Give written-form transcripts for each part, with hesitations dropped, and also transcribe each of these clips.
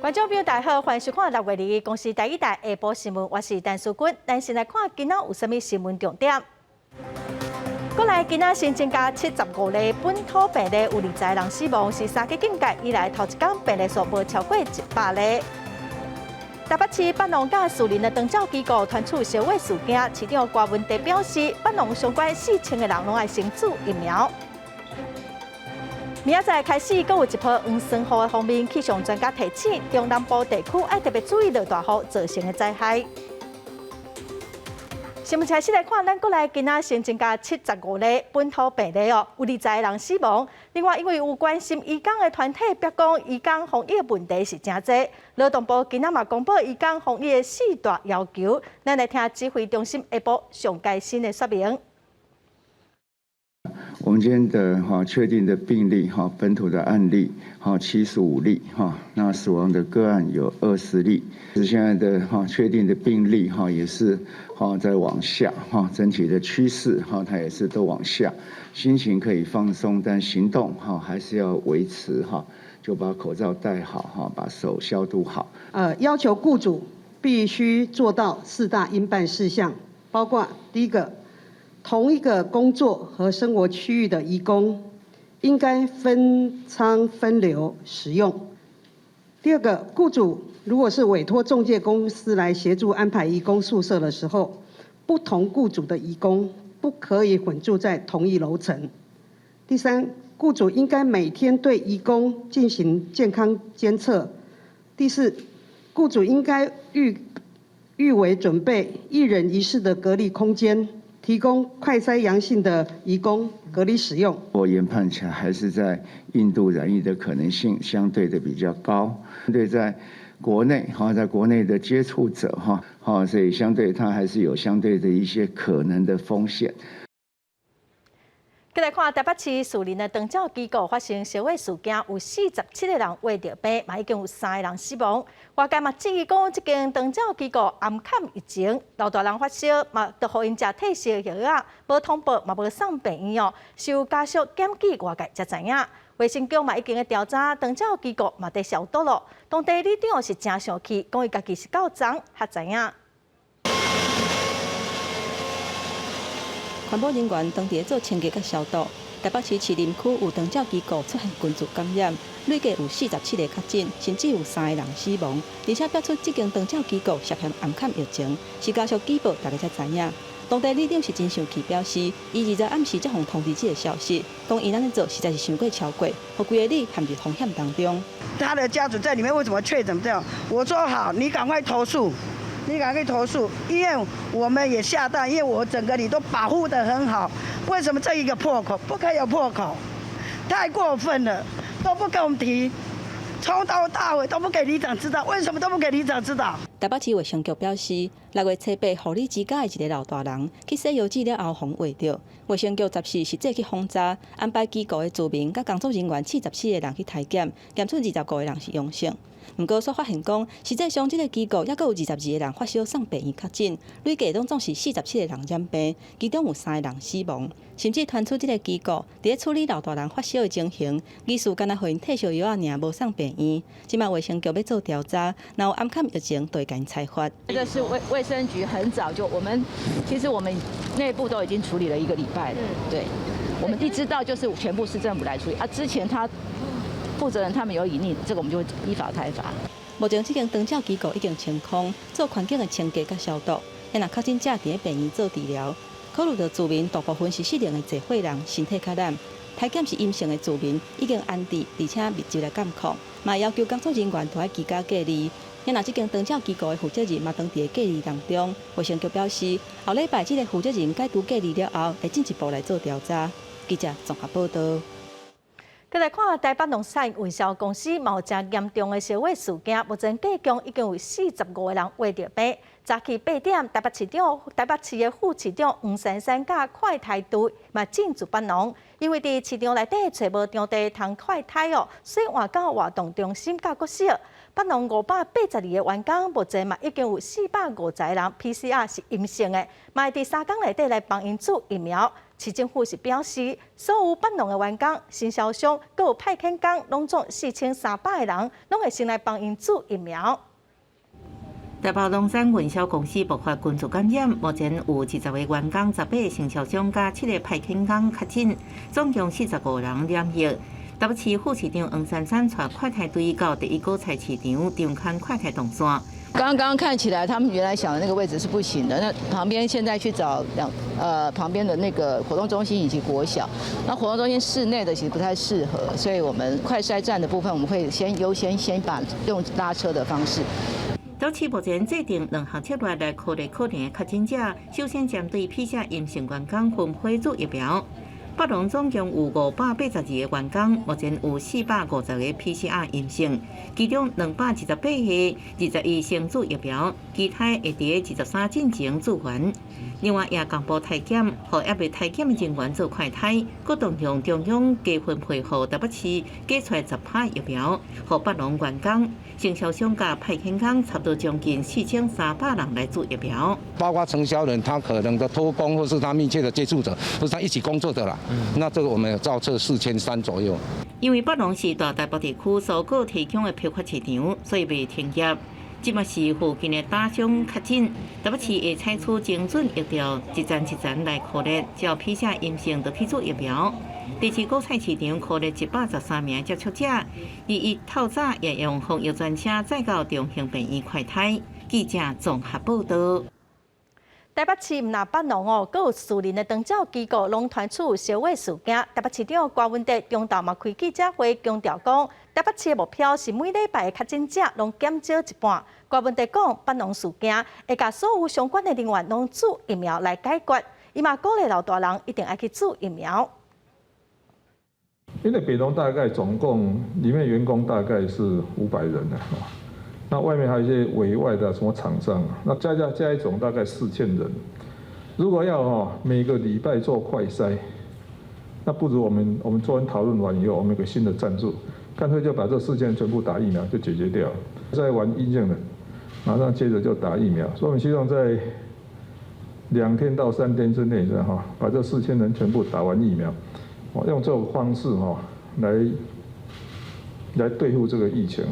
觀眾朋友大家好，歡迎收看六月二日公視台語台下晡新聞，我是陳淑君。咱先來看今仔有啥物新聞重點。國內今仔新增加75例本土病例，有20個人死亡，是三級警戒以來頭一工病例數無超過100例。台北市北農佮士林的長照機構傳出燒火事件，市長郭文哲表示，北農相關4000個人攏愛先注疫苗。明仔載開始，閣有一波黃酸雨的鋒面，氣象專家提醒，中南部地區愛特別注意落大雨造成的災害。新聞開始來看，咱國內今仔新增加七十五例本土病例哦，有20個人死亡。另外，因為有關心移工的團體，表講移工防疫問題是誠濟。勞動部今仔嘛公布移工防疫的四大要求，咱來聽指揮中心下晡上蓋新的說明。我們今天的哈確定的病例哈本土的案例哈75例哈，那死亡的個案有20例。是現在的哈確定的病例哈也是哈在往下哈，整體的趨勢哈它也是都往下。心情可以放鬆，但行動哈還是要維持哈，就把口罩戴好哈，把手消毒好。要求雇主必須做到四大應辦事項，包括第一個，同一個工作和生活區域的移工，應該分艙分流使用。第二個，雇主如果是委託仲介公司來協助安排移工宿舍的時候，不同雇主的移工不可以混住在同一樓層。第三，雇主應該每天對移工進行健康監測。第四，雇主應該預為準備一人一室的隔離空間，提供快篩陽性的移工隔離使用。我研判起來還是在印度染疫的可能性相對的比較高。對，在國內哈，在國內的接觸者哈，哈，所以相對它還是有相對的一些可能的風險。閣來看台北市士林的長照機構發生燒火事件，有47個人患著病，嘛已經有三個人死亡。外界嘛質疑講，這間長照機構掩崁疫情，老大人發燒嘛，就予𪜶食退燒藥仔，無通報嘛無送病院哦，是有家屬檢舉，外界才知影。衛生局嘛已經咧調查，長照機構嘛佇消毒咯。當地里長是誠生氣，講伊家己是到昨才知影。環保人員當地做清潔佮消毒。台北市士林區有長照機構出現群聚感染，累計有47個確診，甚至有三個人死亡。而且爆出這間長照機構涉嫌掩崁疫情，是家屬舉報，大家才知影。當地里長是真生氣，表示伊20暗時才予通知這個消息，講𪜶按呢做實在是傷過超過，予規个里陷入風險當中。他的家屬在裡面為什麼確診這樣？我說好，你趕快投訴。你趕快投訴，因為我們也嚇到，因為我整個里都保護得很好，為什麼這一個破口不可以有破口？太過分了，都不跟我們提，從頭到尾都不給里長知道，為什麼都不給里長知道？台北市衛生局表示，6月初八護理之家的一个老大人去洗腰子了後，予人囥著。衛生局14實際去訪查，安排機構的住民佮工作人員44個人去篩檢，檢出25個人是陽性。毋過，煞發現講，實際上這个機構猶閣有22個人發燒送病院確診，累計攏總是47個人染病，其中有三個人死亡。甚至傳出這个機構佇咧處理老大人發燒的情形，疑似干焦予𪜶退燒藥仔爾，無送病院。這馬衛生局欲做調查，若有掩崁疫情，就會共𪜶裁罰。這個是衛生局很早就，我們其實我們內部都已經處理了一個禮拜了。對，我們一知道就是全部市政府來處理啊。之前他負責人他們有隱匿，這個我們就會依法開罰。目前這間長照機構已經清空，做環境的清潔佮消毒，若確診者佇咧病院做治療。考慮到住民大部分是失能的濟歲人，身體較懶，篩檢是陰性的住民已經安置，而且密集來監控，嘛要求工作人員都愛居家隔離。若這間長照機構的負責人嘛當佇咧隔離當中，衛生局表示，後禮拜這个負責人解除隔離了後，會進一步來做調查。記者綜合報道。閣來看台北農產運銷公司，嘛有誠嚴重的燒火事件，目前計共已經有45個人患著病。早起8點，台北市的副市長黃珊珊佮快篩隊嘛進駐北農，因為佇市場內底揣無場地通快篩哦，所以換到活動中心佮國小。北農582個員工，目前嘛已經有450個人 PCR 是陰性的，嘛會佇3工內底來幫𪜶注疫苗。市政府是表示，所有北農的員工、承銷商、閣有派遣工，攏總4300個人，攏會先來幫𪜶注疫苗。台北龍山運銷公司爆發群聚感染，目前有20個員工、18個承銷商佮七個派遣工確診，總共45人染疫。台北市副市長黃珊珊帶快篩隊到第一果菜市場張牽快篩動線。剛剛看起來，他們原來想的那個位置是不行的。那旁邊現在去找旁邊的那個活動中心以及國小，那活動中心室內的其實不太適合，所以我們快篩站的部分，我們會先優先先把用拉車的方式。台北市目前制定兩項策略來考慮可能的確診者，首先針對 PCR 陰性員工分批注疫苗。北農總共有582個員工，目前有450個 PCR 陰性，其中228個21先注疫苗，其他會佇23進前注完。另外也公布篩檢，予猶未篩檢的人員做快篩，閣動用中央加分配予台北市加出來10趴疫苗，予北農員工、承銷商佮派遣工，差不多將近4300人來注疫苗。包括承銷人，他可能的托工或是他密切的接觸者，或是他一起工作的啦。那這個我們有造冊4300左右。因為北農是大台北地區蔬果提供的批發市場，所以袂停業。這嘛是附近的打商確診，台北市會採取精準疫調，一層一層來確認，只要 PCR 陰性就去注疫苗。第二果菜市場確認113名接觸者，21透早也用防疫專車載到中興病院快篩。記者綜合報道。台北市毋但北農哦，閣有士林的長照機構攏傳出有相火事件。台北市長柯文哲中晝嘛開記者會強調講，台北市的目標是每禮拜的確診者攏減少一半。柯文哲講，北農事件會共所有相關的人員攏注疫苗來解決。伊嘛鼓勵老大人一定愛去注疫苗。因為北農大概總共裡面員工大概是500人啊。那外面還有一些委外的什麼廠商，那加加加一總大概4000人。如果要哈每個禮拜做快篩，那不如我們昨天討論完以後，我們有個新的贊助，乾脆就把這4000人全部打疫苗就解決掉。篩完陰性的，馬上接着就打疫苗。所以我們希望在2天到3天之內，哈，把這4000人全部打完疫苗，用這種方式哈來對付這個疫情。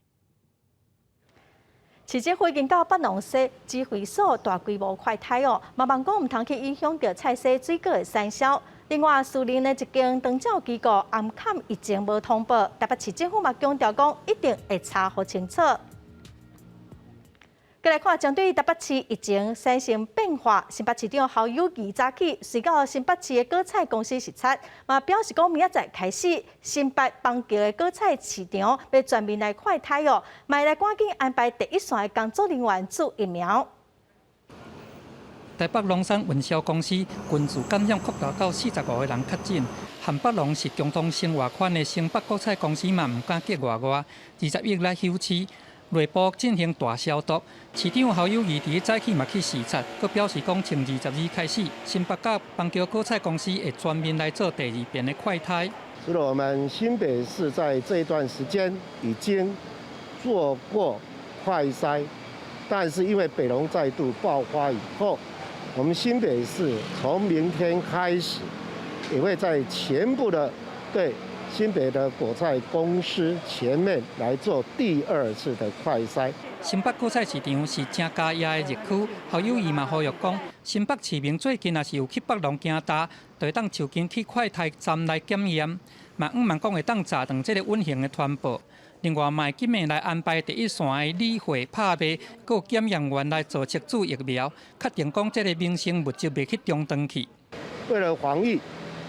市政府已經到北農市指揮所大規模快篩哦，嘛望講毋通去影響著菜市水果的產銷。另外，士林的一間長照機構暗崁疫情無通報，台北市政府嘛強調講，一定會查予清楚。閣來看，針對台北市疫情產生變化，新北市長侯友宜早起隨到新北市的果菜公司視察，嘛表示講明仔載開始，新北板橋的果菜市場欲全面來快篩哦，嘛來趕緊安排第一線的工作人員注疫苗。台北龍山運銷公司群聚感染擴大到45個人確診，和北農是共同生活圈的新北果菜公司嘛，毋敢隔外外，21來休市。內部進行大消毒，市長侯友宜佇早起嘛去視察，閣表示講，從22開始，新北佮板橋果菜公司會全面來做第二遍的快篩。除了我們新北市在這一段時間已經做過快篩，但是因為北農再度爆發以後，我們新北市從明天開始，也會在全部的對。新北的果菜公司前面來做第二次的快篩。新北果菜市場是誠加壓的熱區，侯友宜嘛呼籲講，新北市民最近若是有去北農行踏，就會當就近去快篩站來檢驗，嘛向望講會當閘斷這个隱形的傳播。另外，嘛會緊密來安排第一線的理貨拍賣，閣有檢驗員來做測注疫苗，確定講這个民生物資袂去中斷去。為了防疫，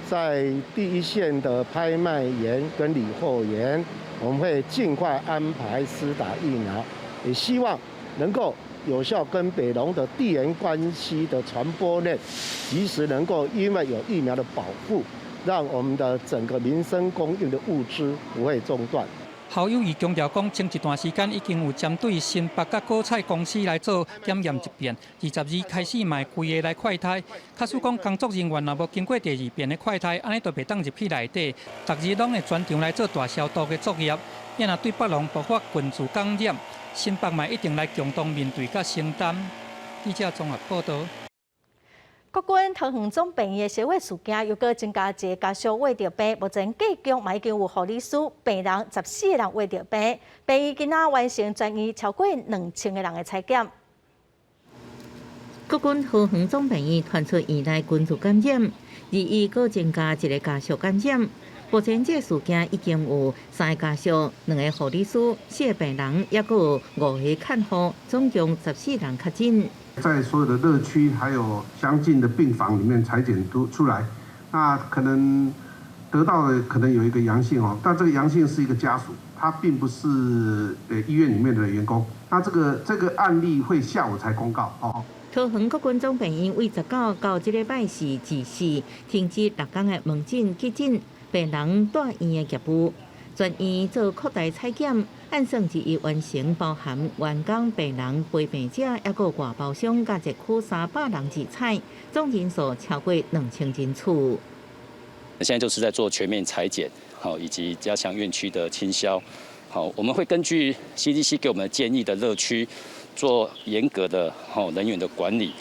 在第一線的拍賣員跟理貨員，我們會盡快安排施打疫苗，也希望能夠有效跟北農的地緣關係的傳播鏈，及時能夠因為有疫苗的保護，讓我們的整個民生供應的物資不會中斷。侯友宜強調講，前一段時間已經有針對新北佮果菜公司來做檢驗一遍，22開始嘛會規个來快篩。假使講工作人員若無經過第二遍的快篩，按呢就袂當入去內底。逐日攏會全場來做大消毒的作業。也若對北農爆發群聚感染，新北嘛一定來共同面對佮承擔。記者綜合報道。國軍桃園總病院的燒火事件，又閣增加一个家屬罹著病，目前計共嘛已經有護理師、病人14個人罹著病。病院今仔完成全院超過2000個人的採檢。國軍桃園總病院傳出院內群聚感染，21閣增加一个家屬感染。目前這个事件已經有三个家屬、兩个護理師、四个病人，抑閣有五个看護，總共14人確診。在所有的熱區還有相近的病房裡面採檢都出來，那可能得到的可能有一個陽性哦，但這個陽性是一個家屬，他並不是醫院裡面的員工。那這個案例會下午才公告哦。桃園國軍總病院為19到這禮拜四至四停止6工的門診、急診、病人住院的業務，全院做擴大採檢，按算21完成，包含員工、病人、陪病者，抑閣外包商佮熱區300人自採，總人數超過2000人次。現在就是在做全面採檢，好，以及加強院區的清消。好，我們會根據 CDC 給我們建議的熱區，做嚴格的吼人員的管理。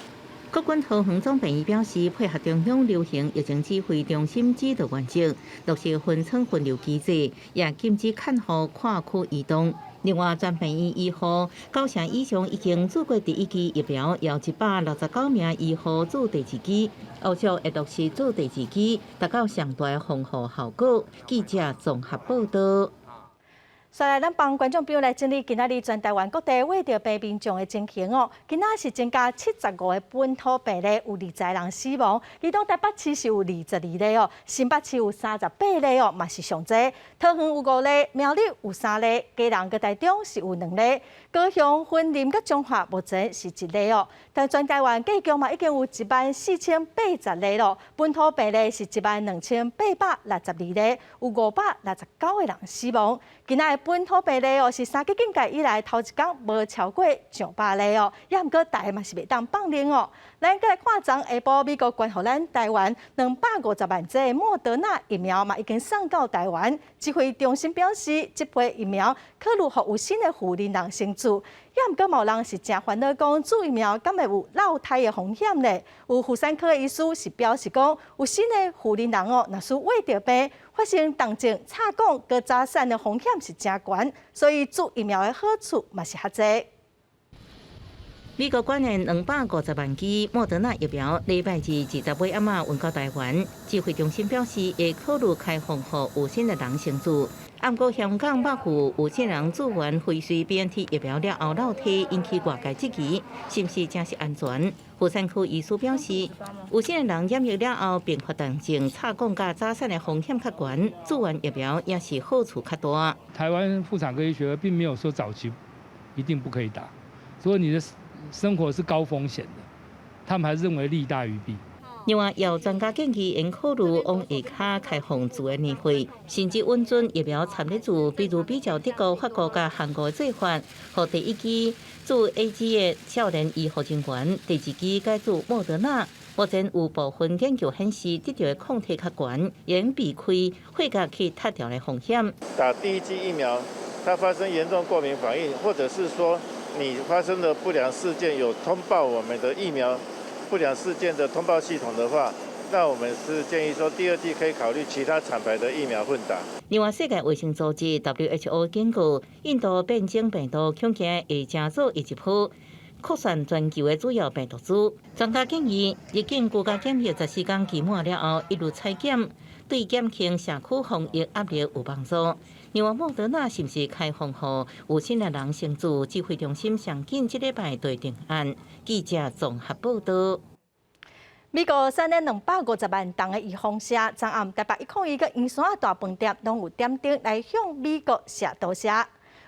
國軍桃園總病院表示，配合中央流行疫情指揮中心指導原則，落實分層分流機制，也禁止看護跨區移動。另外，全病院醫護九成以上已經注過第一劑疫苗，有169名醫護注第二劑，後續會陸續注第二劑，達到上大的防護效果。記者綜合報道。煞來，咱幫觀眾朋友來整理今仔日全台灣各地罹著病民眾的情形哦。今仔是增加75個本土病例，有20人死亡。其中台北市是有22例哦，新北市有38例哦，嘛是上濟。桃園有五例，苗栗有三例，基隆佮台中是有兩例，高雄、雲林佮彰化目前是一例哦。但全台灣計共嘛已經有1萬4080例咯，本土病例是1萬2862例，有569個人死亡。今仔的本土病例哦，是三級警戒以來頭一工無超過上百例哦，也毋過大家嘛是袂當放任哦。咱閣來看，昨下晡美國捐予咱台灣250萬劑莫德納疫苗嘛，已經送到台灣。指揮中心表示，這批疫苗考慮予有新的婦人人先注，也毋過嘛有人是誠煩惱，講注疫苗敢會有落胎的風險呢？有婦產科的醫師是表示講，有新的婦人人哦，若是罹著病，發生重症、插管、閣早產的風險是誠懸，所以注疫苗的好處嘛是較濟。美國捐獻250萬劑莫德納疫苗，禮拜二20尾暗仔運到台灣。指揮中心表示，會考慮開放予有身的人先注。毋過香港百府有些人注完輝瑞 BNT 疫苗了後落胎，引起外界質疑，是毋是真是安全？婦產科醫師表示，有些人染疫了後併發重症、插管佮早產的風險較懸，注完疫苗也是好處較大。台灣婦產科醫學會並沒有說早期一定不可以打，所以你的生活是高風險的，他們還是認為利大於弊。另外，有專家建議，應考慮往下跤開放自願年歲，甚至允准疫苗參與注，比如比照德國、法國佮韓國的做法，予第一劑注 AZ 的少年醫護人員，第二劑改注莫德納。目前有部分研究顯示，得著的抗體較懸，應避開血壓去脫掉的風險。打第一劑疫苗，它發生嚴重過敏反應，或者是說你發生的不良事件有通報我們的疫苗不良事件的通報系統的話，那我們是建議說第二劑可以考慮其他廠牌的疫苗混打。另外，世界衛生組織 WHO 警告，印度變種病毒恐驚會成做下一波擴散全球的主要病毒株。專家建議，入境居家檢疫14天期滿了後，一律採檢，對減輕社區防疫壓力有幫助。另外，莫德納是毋是開放予有身的人先注？指揮中心上緊這禮拜對定案。記者綜合報道。美國送了250萬筒的預防射，昨暗台北101佮圓山大飯店攏有點燈來向美國寫多謝。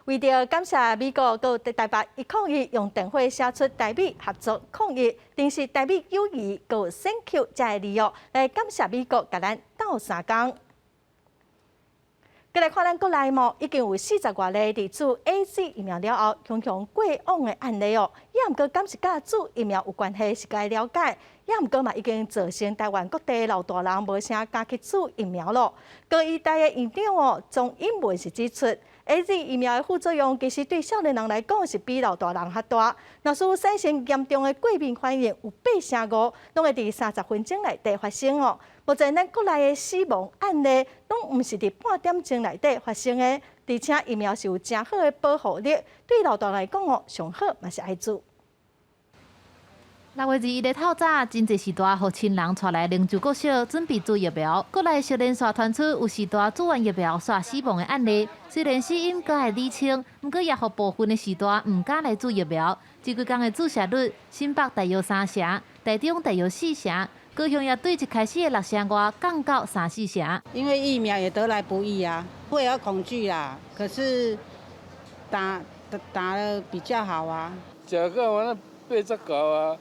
為著感謝美國佮台北101用電話寫出台美合作抗疫，定是台美友誼佮 Thank you 這个字哦，來感謝美國共咱鬥相共。閣來看咱國內嘛，已經有40外例佇注 AZ 疫苗了後，雄雄過往的案例哦。也毋過，敢是佮注疫苗有關係，是該了解。也毋過嘛，已經造成台灣各地老大人無啥敢去注疫苗咯。高醫大的院長哦，鍾英文是指出， AZ 疫苗的副作用其實對少年人來講是比老大人較大。若是產生嚴重的過敏反應，有八成五攏會佇三十分鐘內底發生哦。目前咱國內的死亡案例攏毋是佇半點鐘內底發生的，而且疫苗是有誠好的保護力，對老大來講哦，上好嘛是愛注。6月21日透早，真濟序大予親人帶來靈州國小準備注疫苗。國內小連續傳出有序大注完疫苗煞死亡的案例，雖然死因閣愛理清，毋過也予部分的序大毋敢來注疫苗。這幾工的注射率，新北大約三成，台中大約四成，高雄也對一開始的六成外降到三四成。因為疫苗也得來不易啊，會有恐懼啦，可是打打了比較好啊。食到完89啊。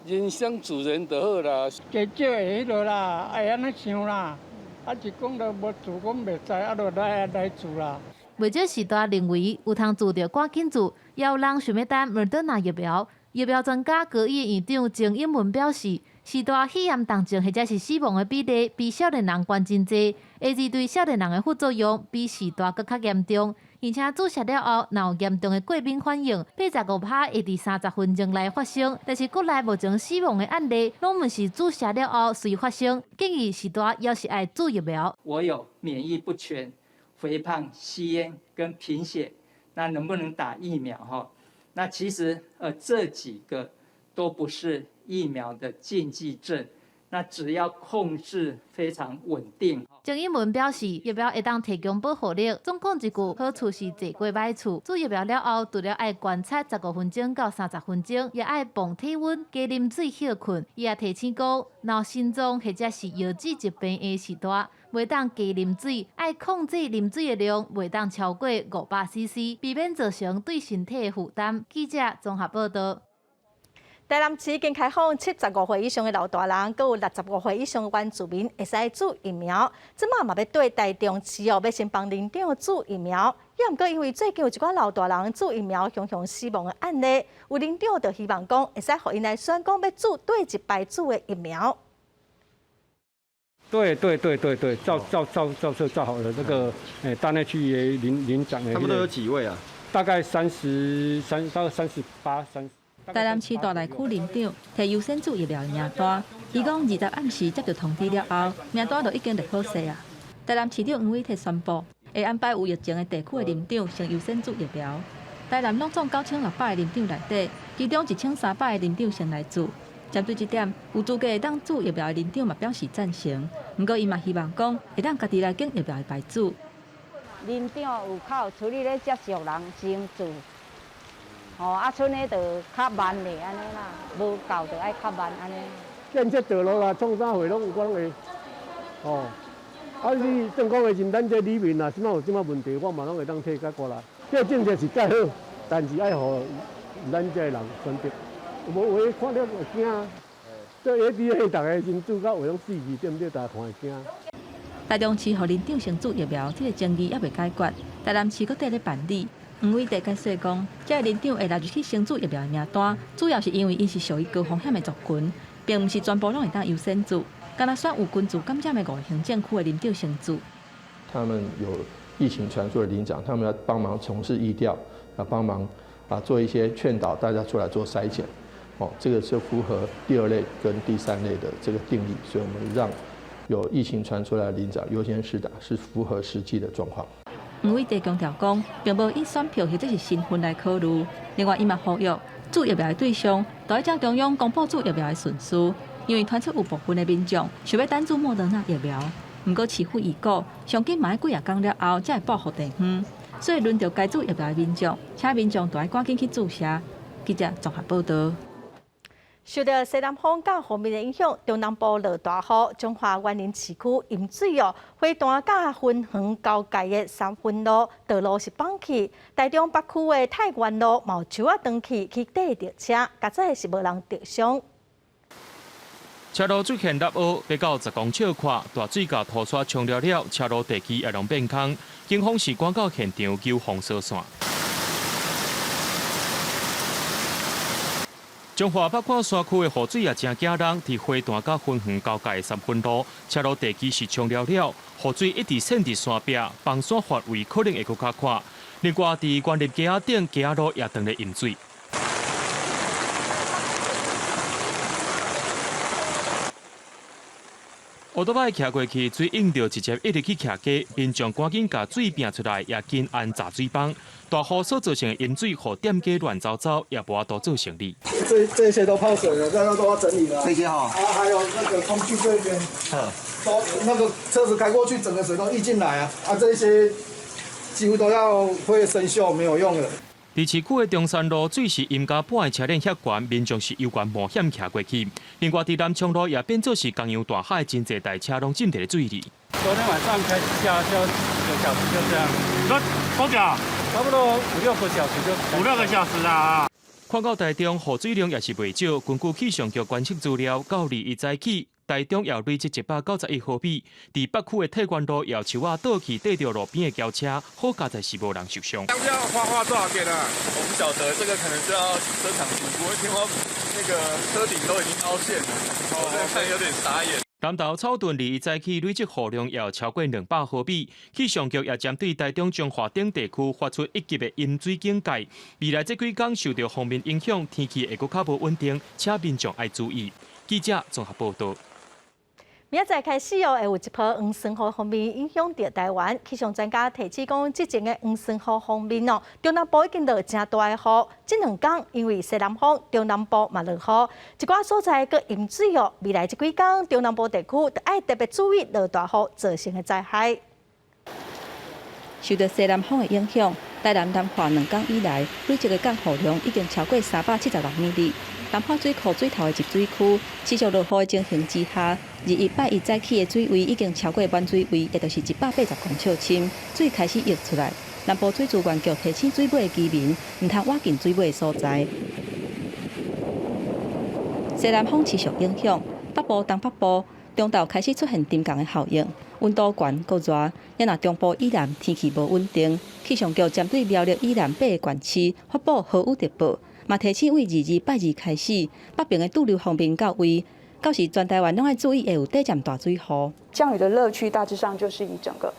人生自然就好啦，加少會彼落啦，愛按呢想啦，啊是講著無注講袂知，啊就來來注啦。袂少序大認為有通注就趕緊注，也有人想欲等莫德納疫苗。疫苗專家高醫院院長鄭英文表示，序大肺炎重症或者是死亡的比例比少年人懸真濟，AZ 對少年人的副作用比序大閣較嚴重。而且注射了後，若有嚴重的過敏反應，85%會佇30分鐘內發生。但是國內目前死亡的案例，攏毋是注射了後隨發生。建議序大猶是愛注疫苗。我有免疫不全、肥胖、吸菸跟貧血，那能不能打疫苗？哈，那其實這幾個都不是疫苗的禁忌症。那只要控制非常穩定。鄭英文表示，疫苗會當提供保護力。總講一句，好處是濟過歹處。注疫苗了後，除了愛觀察15分鐘到30分鐘，也愛磅體溫、加啉水歇睏。伊也提醒講，若心臟或者是腰子疾病的序大，袂當加啉水，愛控制啉水的量，袂當超過500 CC，避免造成對身體的負擔。記者綜合報道。台南市已經開放75歲以上的老大人，閣有65歲以上的原住民會使注疫苗。這馬嘛欲對台中市哦，欲先幫里長注疫苗。也毋過因為最近有一寡老大人注疫苗雄雄死亡的案例，有里長就希望講會使予𪜶來選講欲注佗一擺注的疫苗。對對對對對，照照照照冊照好了，這個誒，大內區的里里長，差不多有幾位啊？大概33到38、30。台南市大內區里長提優先注疫苗的名單，伊講20暗時接到通知了後，名單就已經列好勢啊。台南市長黃偉哲宣布，會安排有疫情的地區的里長先優先注疫苗。台南攏總9600个里長內底，其中1300個里長先來注。針對這點，有資格會當注疫苗的里長嘛表示贊成，毋過伊嘛希望講會當家己來揀疫苗的牌子。里長有較有處理咧接觸人先注。哦，啊，賰的就較慢咧，按呢啦，無夠就愛較慢按呢。建設道路啦，創啥貨攏有關係。哦，啊，你正講的是咱這裡面啊，啥物有啥物問題，我嘛攏會當提解過來。這個政策是蓋好，但是愛予咱這个人選擇。無有的看了會驚，這 AZ 逐个先注到有攏死去，對毋對？逐家看會驚。台中市予里長先注疫苗，這個爭議猶未解決，台南市閣綴咧辦理。黃偉哲解釋講，這个里長會納入去先注疫苗的名單，主要是因為𪜶是屬於高風險的族群，並毋是全部攏會當優先注。干焦選有群聚感染的五個行政區的里長先注。他們有疫情傳出的里長，他們要幫忙從事疫調，要幫忙啊做一些勸導，大家出來做篩檢。哦，這個是符合第二類跟第三類的這個定義，所以我們讓有疫情傳出來的里長優先施打，是符合實際的狀況。黃偉哲強調講，並無以選票或者是身份來考慮。另外，伊嘛呼籲注疫苗的對象，都愛照中央公布注疫苗的順序，因為傳出有部分的民眾想欲等注莫德納疫苗，毋過市府預估，上緊嘛愛幾仔工了後才會報予地方，所以輪著該注疫苗的民眾，請民眾都愛趕緊去注射。記者綜合報道。受到西南風佮鋒面的影響，中南部落大雨，彰化員林市區淹水哦，花壇佮芬園交界的三分路道路是崩去，台中北區的太原路嘛有樹仔斷去，去綴著車，佳哉是無人著傷。車路出現凹凹，欲到10公尺寬，大水共土沙沖了了，車路地基也攏變空。警方是趕到現場救封鎖線。彰化北看山區的雨水也誠驚人，佇花壇佮芬園交界的三分路，車路地基是沖了了，雨水一直滲佇山壁，崩山範圍可能會閣較寬。另外，佇關立街仔頂，街仔路也當咧淹水。烏托邦騎過去，水湧著直接一直去徛街，民眾趕緊共水拚出來，也緊按炸水泵。大雨所造成的淹水，予店家亂糟糟，也無法度做生意。這些都泡水了，這個都要整理了。這些哈，啊，還有那個工具這邊，都那個車子開過去，整個水都溢進來啊！啊，這些幾乎都要會生鏽，沒有用了。佇市區的中山路，水是淹甲半个車輪遐懸，民眾是猶原冒險騎過去。另外，佇南昌路也變做是江洋大海，真濟台車攏浸佇咧水裡。昨天晚上開始下，下幾個小時就這樣。多久？差不多五六個小時就。五六個小時啊！看到台中雨水量也是袂少，根據氣象局觀測資料，到21早起，台中也累積191毫米。佇北區的退關路，也樹仔倒去綴著路邊的轎車，好佳哉是無人受傷。要花多少錢啊？我不曉得，這個可能就要車廠評估。聽說那個車頂都已經凹陷了，我真的看有點傻眼。南投草屯21早起累積雨量也有超過200毫米，氣象局也針對台中彰化等地區發出一級的淹水警戒。未來這幾天受著鋒面影響，天氣會閣較無穩定，請民眾愛注意。記者綜合報道。明仔載開始哦，會有一波黃酸雨鋒面影響著台灣。氣象專家提醒講，這陣的黃酸雨鋒面哦，中南部已經落誠大的雨。這兩天因為西南風，中南部嘛落雨，一寡所在閣淹水哦。未來這幾天，中南部地區著愛特別注意落大雨造成的災害。受到西南風的影響，台南南化兩天以來累積的降雨量已經超過376毫米。南化水庫水頭的集水區持續落雨的情形之下，21拜一早起的水位已經超過滿水位，也就是180公尺深，水開始溢出來。南部水資源局提醒水尾的居民，毋通倚近水尾的所在。西南風持續影響北部、東北部、中晝開始出現沉降的效應，溫度懸閣熱。也若中部以南天氣無穩定，氣象局針對苗栗以南8個縣市發布豪雨特報。嘛提醒，為22拜二開始，北邊的對流鋒面到位，到時全台灣攏愛注意會有短暫大水雨。降雨的熱區大致上就是以整個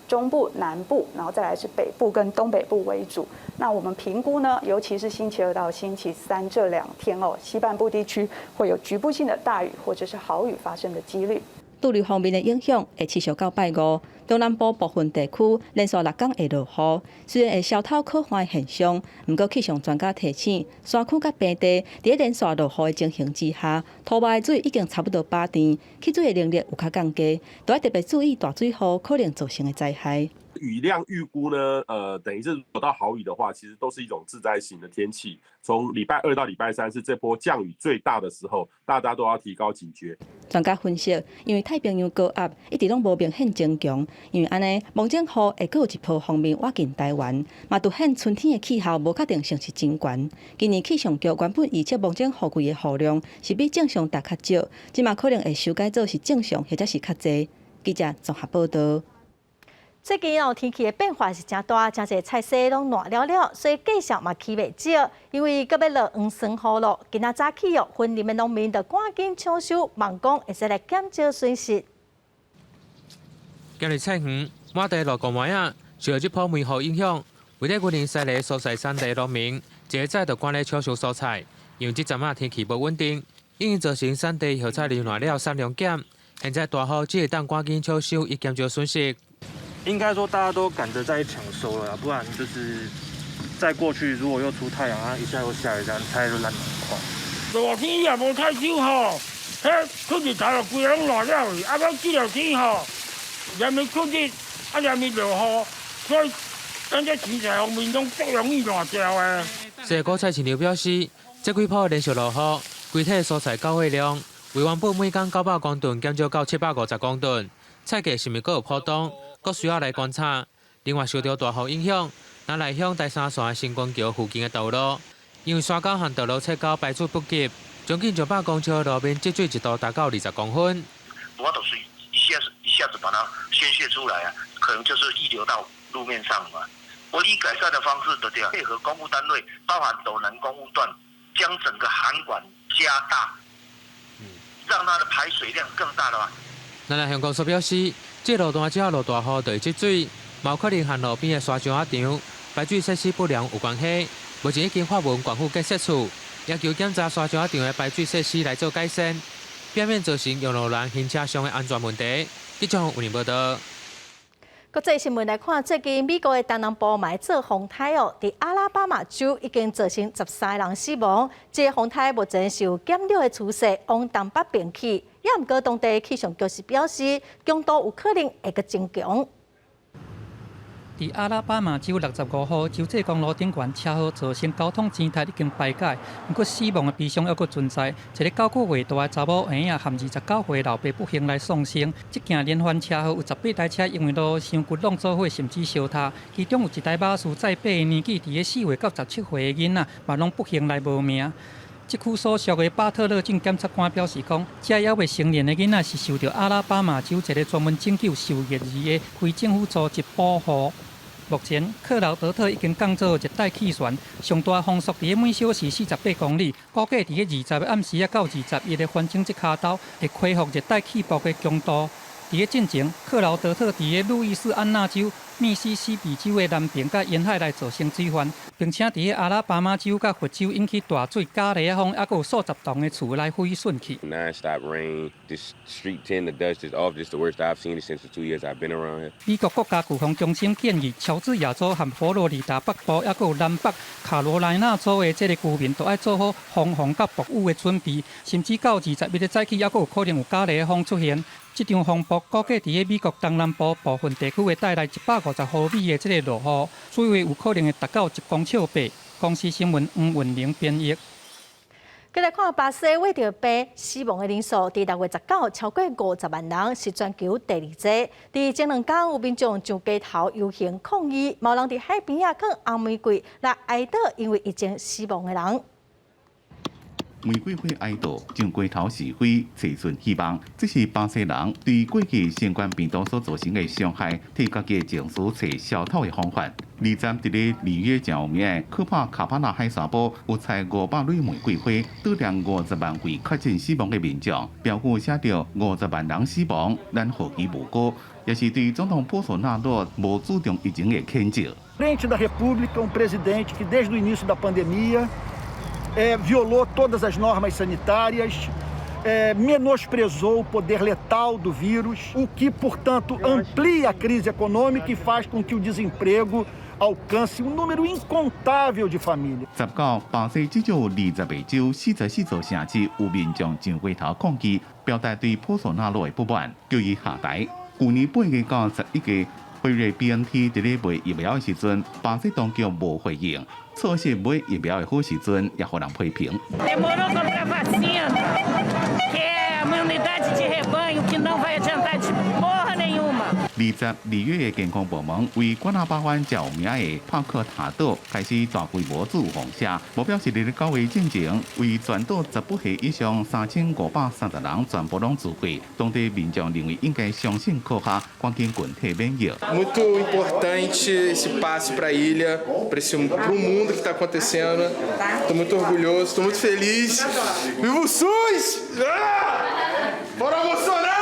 中部、南部，然後再來是北部跟東北部為主。那我們評估呢，尤其是星期二到星期三這兩天哦，西半部地區會有局部性的大雨或者是豪雨發生的幾率。對流鋒面的影響會持續到拜五，中南部部分地區連續6天會落雨，雖然會消透可旱的現象，毋過氣象專家提醒，山區佮平地佇連續落雨的情形之下，土窪的水已經差不多飽甜，蓄水的能力有較降低，都愛特別注意大水雨可能造成的災害。雨量預估呢，等於是如果到豪雨的話，其實都是一種致災型的天氣。從禮拜二到禮拜三是這波降雨最大的時候，大家都要提高警覺。專家分析，因為太平洋高壓一直攏無明顯增強，因為按呢，蒙頂雨會閣有一波鋒面倚近台灣，嘛凸顯春天的氣候無確定性是真懸。今年氣象局原本預測蒙頂雨季的雨量是比正常達較少，這馬可能會修改做是正常或者是較濟。記者綜合報道。最近哦，天氣的變化是誠大，誠濟菜色攏爛了了，所以價數嘛起袂少。因為閣欲落黃酸雨咯，今仔早起哦，雲林的農民就趕緊搶收，望講會使來減少損失。今日菜園滿地落五枚仔，受到這波梅雨影響，位佇雲林西螺蔬菜產地農民，一个早就趕咧搶收蔬菜，因為這陣仔天氣無穩定，已經造成產地葉菜類爛了產量減。現在大雨只會當趕緊搶收，以減少損失。應該說大家都趕着在搶收了，不然就是再過去，如果又出太陽，啊一下又下雨，這樣菜就爛得很快。熱天也無採收吼，彼出日頭就規個攏爛了去，啊，到這兩天吼，連綿出日，啊連綿落雨，所以咱這青菜方面攏足容易爛掉的。西果菜市場表示，這幾波連續落雨，規體蔬菜交貨量為原本每工900公噸減少到750公噸，菜價是毋是閣有波動？閣需要來觀察。另外，受到大雨影響，南來鄉台三線新光橋附近的道路，因為沙溝和道路切溝排水不及，將近200公尺的路面積水一度達到20公分。無法度水一下子把它宣洩出來啊，可能就是溢流到路面上嘛。唯一改善的方式就對，配合公務單位，包含斗南工務段，將整個涵管加大，讓它的排水量更大的話。南來鄉公所表示，這路段只要落大雨就會積水，嘛有可能和路邊的沙石仔場排水設施不良有關係。目前已經發文縣府建設處，要求檢查沙石仔場的排水設施來做改善，避免造成用路人行車上的安全問題。記者黃文報道。國際新聞來看，最近美國的東南部嘛做風颱哦，佇阿拉巴馬州已經造成13個人死亡。這個風颱目前是有減弱的趨勢，往東北邊去。也毋過當地氣象局是表示，強度有可能會閣增強。佇阿拉巴馬州65號州際公路頂懸車禍造成交通擠塞已經排解，毋過死亡的悲傷猶閣存在。一个9個月大的查某嬰仔和29歲老爸不幸來喪生。這件連環車禍有18台車因為路傷骨挵做伙，甚至相踏。其中有一台巴士載8個年紀佇咧4歲到17歲的囡仔，嘛攏不幸來無命。這區所屬的巴特勒鎮檢察官表示講，這猶未成年的囡仔是受著阿拉巴馬州一个專門拯救受虐兒的非政府組織保護。目前，克勞德特已經降做熱帶氣旋，上大風速佇咧每小時48公里，估計佇咧20個暗時仔到21的環境這跤頭會恢復熱帶氣爆的強度。佇咧進前，克勞德特佇咧路易斯安那州、密西西比州的南邊佮沿海來造成水患，並且佇咧阿拉巴馬州佮佛州引起大水、加雷仔風，猶閣有數十棟的厝來毀損去。 Non-stop rain, this street 10, the dust is off. This the worst I've seen it since the 2 years I've been around here. 美國國家颶風中心建議，喬治亞州和佛羅里達北部，猶閣有南北卡羅來納州的這个居民，都愛做好防洪佮暴雨的準備，甚至到21的早起，猶閣有可能有加雷風出現。這場風暴估計佇咧美國東南部部分地區會帶來150毫米的這个落雨，水位有可能會達到1公尺8。公視新聞黃文玲編譯。閣來看巴西穢著病死亡的人數，佇6月19超過50萬人，是全球第二濟。佇前兩工有民眾上街頭遊行抗議，嘛有人佇海邊仔囥紅玫瑰來哀悼因為疫情死亡的人。玫瑰花哀悼，上街頭示威，齊存希望。這是巴西人對過去新冠病毒所造成的傷害，替家己的情緒揣消透的方法。二十佇咧里約誠有名的科帕卡巴納海沙埔，有採500蕊玫瑰花，悼念50萬位確診死亡的民眾，標語寫著50萬人死亡，咱何其無辜，也是對總統波索納洛無注重疫情的譴責。 Presidente da República, um presidente que desde o início da pandemia violou todas as normas sanitárias, menosprezou o poder letal do vírus, o que, portanto, amplia a crise econômica e faz com que o desemprego alcance um número incontável de famílias. 19，巴西至少有20個州、44座城市有民眾上街頭抗議，表達對波索納洛的不滿，叫伊下台。舊年8月到11月，輝瑞 BNT 佇咧賣疫苗的時陣，巴西當局無回應，錯失買疫苗的好時陣，也予人批評。 Demorou comprar vacina, que é uma imunidade de rebanho que não vai adiantar de porra nenhuma. 22月的健康部門為關那巴灣較有名的帕克塔島開始大規模注放射，目標是佇咧9月進前，為全島18歲以上3530人全部攏注過。當地民眾認為應該相信科學，趕緊群體免疫。 Muito importante esse passo para a ilha, para o mundo que está acontecendo. Estou muito orgulhoso, estou muito feliz. Viva o SUS! Ah! Bora Bolsonaro!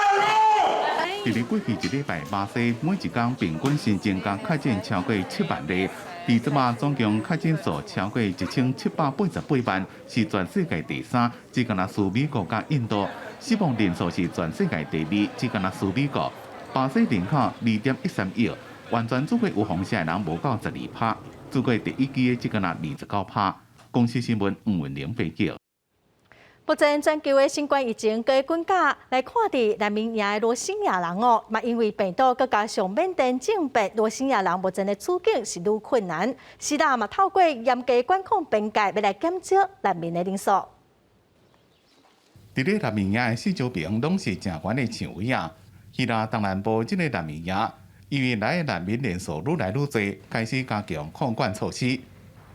佇咧過去一禮拜，巴西每一工平均新增加確診超過7萬例，佇這馬總共確診數超過1788萬，是全世界第三，只干焦輸美國佮印度。死亡人數是全世界第二，只干焦輸美國。巴西人口2.13億，完全注過有風險的人無夠12趴，注過第一劑的只干焦29趴。公視新聞吳文玲報道。目前全球的新冠疫情閣滾加，來看佇難民營的羅興亞人哦，嘛因為病毒閣加上緬甸政變，羅興亞人目前的處境是愈困難。希臘嘛透過嚴格管控邊界，欲來減少難民的人數。佇咧難民營的四周邊攏是誠懸的牆圍仔。希臘東南部這个難民營，因為來的難民人數愈來愈濟，開始加強控管措施。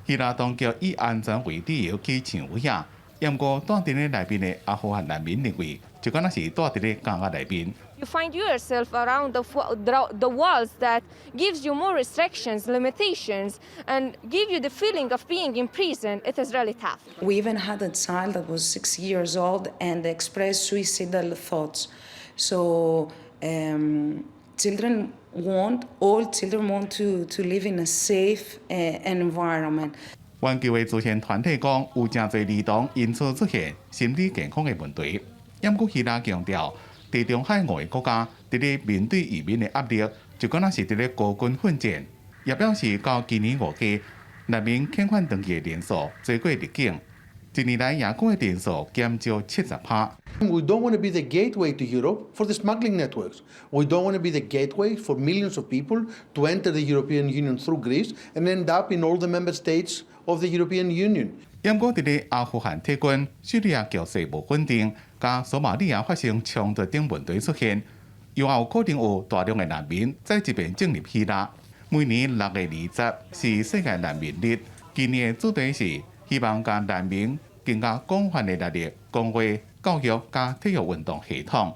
希臘當局以安全為理由起牆圍仔。毋過蹛佇咧內面的阿富汗難民認為，就敢若是蹛佇咧監獄內面。 You find yourself around the walls that gives you more restrictions, limitations, and give you the feeling of being in prison. It is really tough. We even had a child that was 6 years old and expressed suicidal thoughts. So Children want, all children want to live in a safe environment. 環球的慈善團體講，有誠濟兒童因此出現心理健康的問題。毋過希臘強調，地中海五个國家佇咧面對移民的壓力，就敢若是佇咧孤軍奮戰。也表示到今年五月，難民遣返轉去的人數濟過入境，一年來也過的人數減少70%。 We don't want to be the gateway to Europe for the smuggling networks. We don't want to be the gateway for millions of people to enter the European Union through Greece and end up in all the member states of the European Union. 毋過佇咧阿富汗撤軍、敘利亞局勢無穩定，佮索馬里亞發生衝突等問題出現，又有可能有大量的難民再一遍進入希臘。每年6月20是世界難民日，今年的主題是希望將難民更加廣泛的納入公衛、教育佮體育運動系統。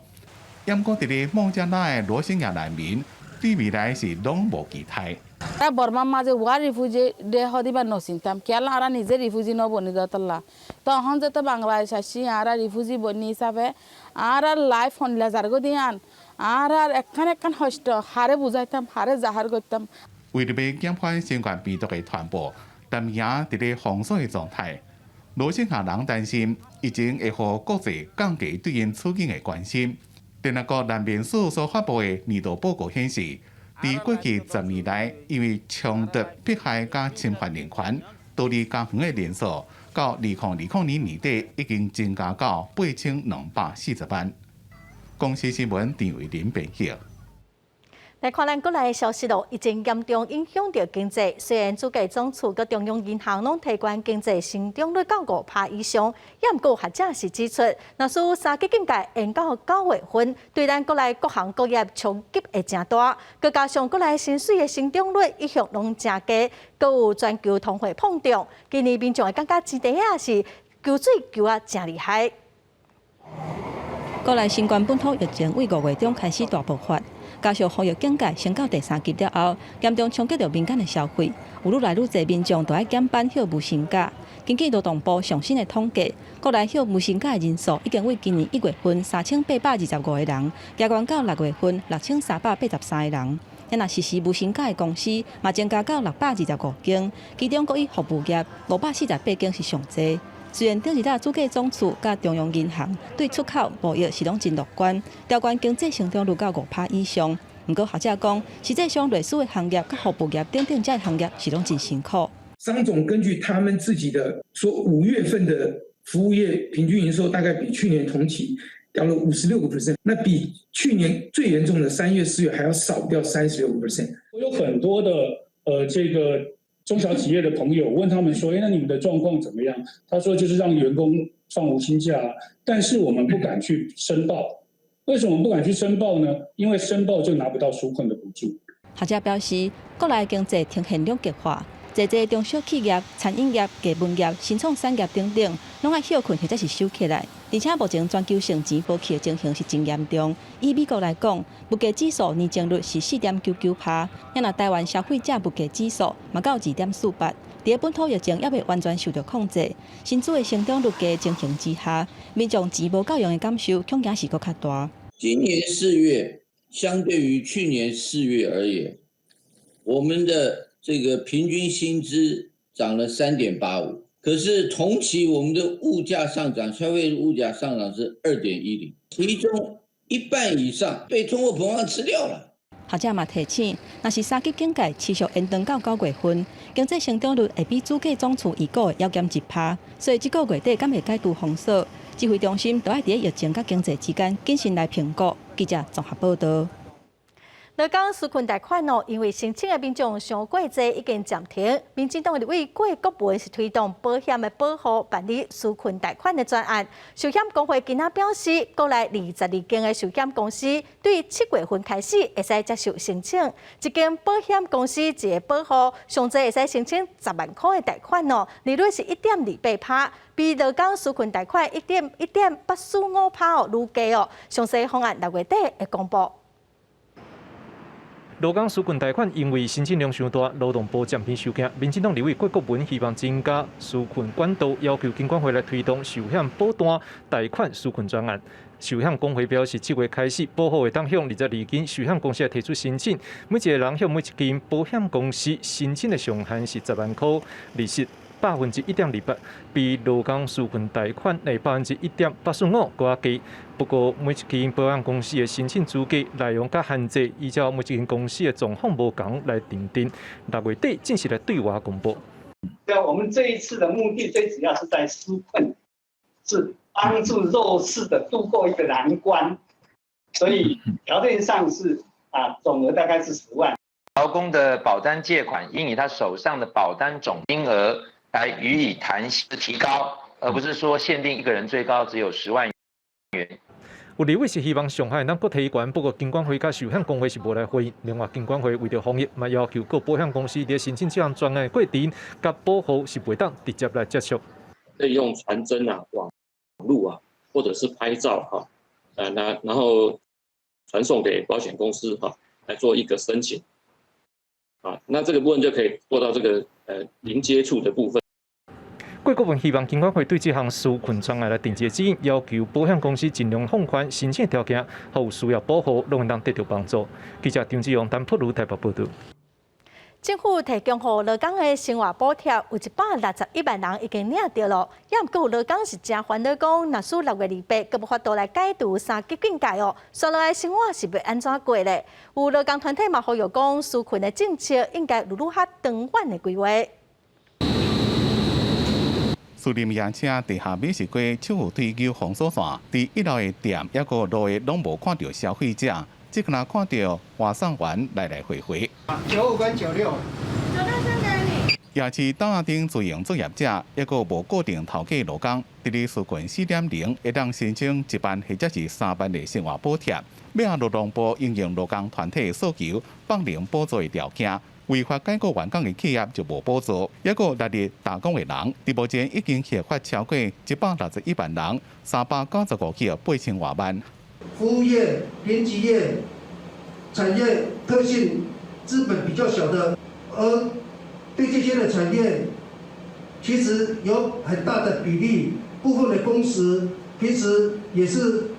毋過佇咧孟加拉的羅興亞難民對未來是攏無期待。 বর্মার মাঝে ওয়া refugee day হদিবার নচিনতাম কেলা আরা নিজে রিফিউজি নবনি দতলা তখন যেতে বাংলাদেশ আসি আরা রিফিউজি বনি হিসাবে আর আর লাইফ হনলা যার গো দিয়ান আর আর একখান একখান হষ্ট হারে বুঝাইতাম হারে জাহার করতাম。為著欲減緩新冠病毒的傳播，南亞佇咧封鎖的狀態。羅興亞人擔心疫情會予國際降低對𪜶處境的關心。聯合國難民署所發布的年度報告顯示，佇過去10年來，因為衝突、迫害佮侵犯人權，逃離家園的人數，到2020年年底已經增加到8240萬。公視新聞陳慧琳編譯。來看咱國內的消息咯，疫情嚴重影響著經濟。雖然主計總處佮中央銀行攏提懸經濟成長率到5%以上，也毋過學者是指出，若是三級警戒延到9月份，對咱國內各行各業衝擊會誠大。閣加上國內薪水的成長率一向攏誠低，閣有全球通貨膨脹，今年民眾會感覺錢袋仔是搝水搝啊誠厲害。國內新冠本土疫情對5月中開始大爆發。加上防疫警戒升到第三級了後，嚴重衝擊著民間的消費，有愈來愈濟民眾都愛減班歇無薪假。根據勞動部上新的統計，國內歇無薪假的人數已經對今年1月份3825個人，加懸到6月份6383個人。若實施無薪假的公司嘛增加到625間，其中閣以服務業548間是上濟。雖然頂日仔主計總處佮中央銀行對出口貿易是攏真樂觀，調懸經濟成長率到5%以上。毋過學者講，實際上類似的行業佮服務業等等這行業是攏真辛苦。商總根據他們自己的說，5月份的服務業平均營收大概比去年同期掉了56%，那比去年最嚴重的3月、4月還要少掉36%。我有很多的這個中小企業的朋友問他們說：“哎，那你們的狀況怎麼樣？”他說：“就是讓員工放無薪假，但是我們不敢去申報。為什麼不敢去申報呢？因為申報就拿不到紓困的補助。” 學者表示，國內經濟呈現兩極化，濟濟中小企業、餐飲業、藝文業、新創產業等等，攏愛歇困或者是收起來。而且目前全球性錢無去的情形是真嚴重。以美國來講，物價指數年增率是4.99%，若台灣消費者物價指數嘛到2.48。佇本土疫情猶未完全受著控制，薪資的成長率低情形之下，民眾錢無夠用的感受，恐驚是閣較大。今年4月，相對於去年四月而言，我們的這個平均薪資漲了3.85，可是同期我們的物價上漲，消費物價上漲是2.10，其中一半以上被通貨膨脹吃掉了。學者嘛提醒，若是三級警戒持續延長到9月份，經濟成長率會比主計總處預估的猶減1%，所以這個月底敢會解除封鎖？指揮中心都愛佇疫情佮經濟之間謹慎來評估。記者綜合報導。勞工紓困貸款哦，因為申請的民眾傷過濟，已經暫停。民進黨的立委郭國文是推動保險的保戶辦理紓困貸款的專案。壽險公會今仔表示，國內22間的壽險公司對7月份開始會使接受申請。一間保險公司一个保戶上濟會使申請10萬箍的貸款哦，利率是1.28%，比勞工紓困貸款1.845%哦，愈低哦。詳細方案6月底會公布。勞工紓困貸款因為申請量傷大，勞動部暫停收件。民進黨立委郭國文希望增加紓困管道，要求金管會來推動壽險保單貸款紓困專案。壽險公會表示，這月開始，保戶會當向22間壽險公司來提出申請，每一個人向每一間保險公司申請的上限是10萬箍，利息1.28%，比勞工紓困貸款的1.85%閣較低。不過，每一間保險公司的申請資格內容佮限制，依照每一間公司的狀況無仝來訂定。6月底正式來對外公布。對啊，我們這一次的目的最主要是在紓困，是幫助弱勢的度過一個難關，所以條件上是啊，總額大概是10萬。勞工的保單借款應以他手上的保單總金額來予以彈性提高，而不是說限定一個人最高只有10萬元。有立委是希望上限能閣提懸，不過金管會佮壽險公會是無來回應。另外，金管會為著防疫，嘛要求各保險公司佇申請這項專案的過程，佮保戶是袂當直接來接觸。可以用傳真啊、網路啊，或者是拍照哈，那然後傳送給保險公司哈，來做一個申請。啊，那這個部分就可以做到這個零接觸的部分。郭國文希望金管會對這項紓困專案來訂一個指引，要求保險公司盡量放寬申請條件，予有需要保戶攏會當得到幫助。記者張志勇、陳柏如台北報導。政府提供予勞工的生活補貼，有161萬人已經領著囉。也毋過有勞工是誠煩惱，講若使6月28，閣無法度來解除三級警戒哦，紲落來生活是欲按怎過咧？有勞工團體嘛呼籲講，紓困的政策應該有愈較長遠的規劃。士林夜市地下美食街手扶梯舊封鎖線，佇一樓的店，抑閣路的攏無看著消費者，只敢若看著外送員來來回回。 95跟96。 96先給你。夜市檔仔頂自營作業者，抑閣無固定頭家勞工，佇咧紓困4.0會當申請1萬或者是3萬的生活補貼。尾仔勞動部因應勞工團體訴求，放寬補助的條件。違法解僱員工的企業就無補助，抑閣六日罷工的人，佇目前已經核發超過161萬人，395億8千外萬。服務業、編輯業、產業特性資本比較小的，而對這些的產業，其實有很大的比例，部分的工時其實也是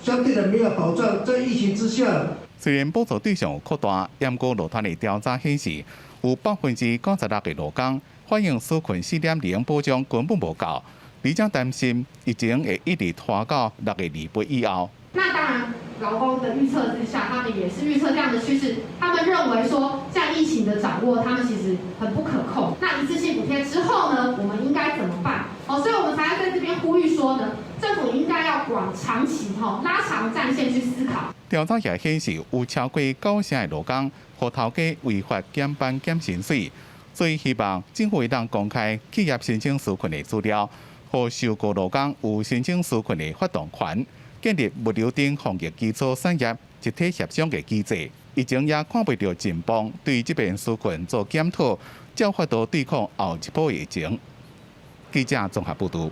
相對的沒有保障，在疫情之下。雖然補助對象有擴大，毋過勞團的調查顯示，有96%的勞工反映紓困4.0保障根本無夠，而且擔心疫情會一直拖到6月28以後。那當然，勞工的預測之下，他們也是預測這樣的趨勢。他們認為說，像疫情的掌握，他們其實很不可控。那一次性補貼之後呢，我們應該怎麼辦？哦，所以我們才在這邊呼籲說呢，政府應該要往長期、吼拉長戰線去思考。調查也顯示，有超過九成的勞工，予頭家違法減班減薪水，所以希望政府會當公開企業申請紓困的資料，予受僱勞工有申請紓困的發動權，建立物流等防疫基礎產業集體協商的機制。疫情也看袂著盡幫，對這邊紓困做檢討，才有法度對抗後一波疫情。記者綜合報導。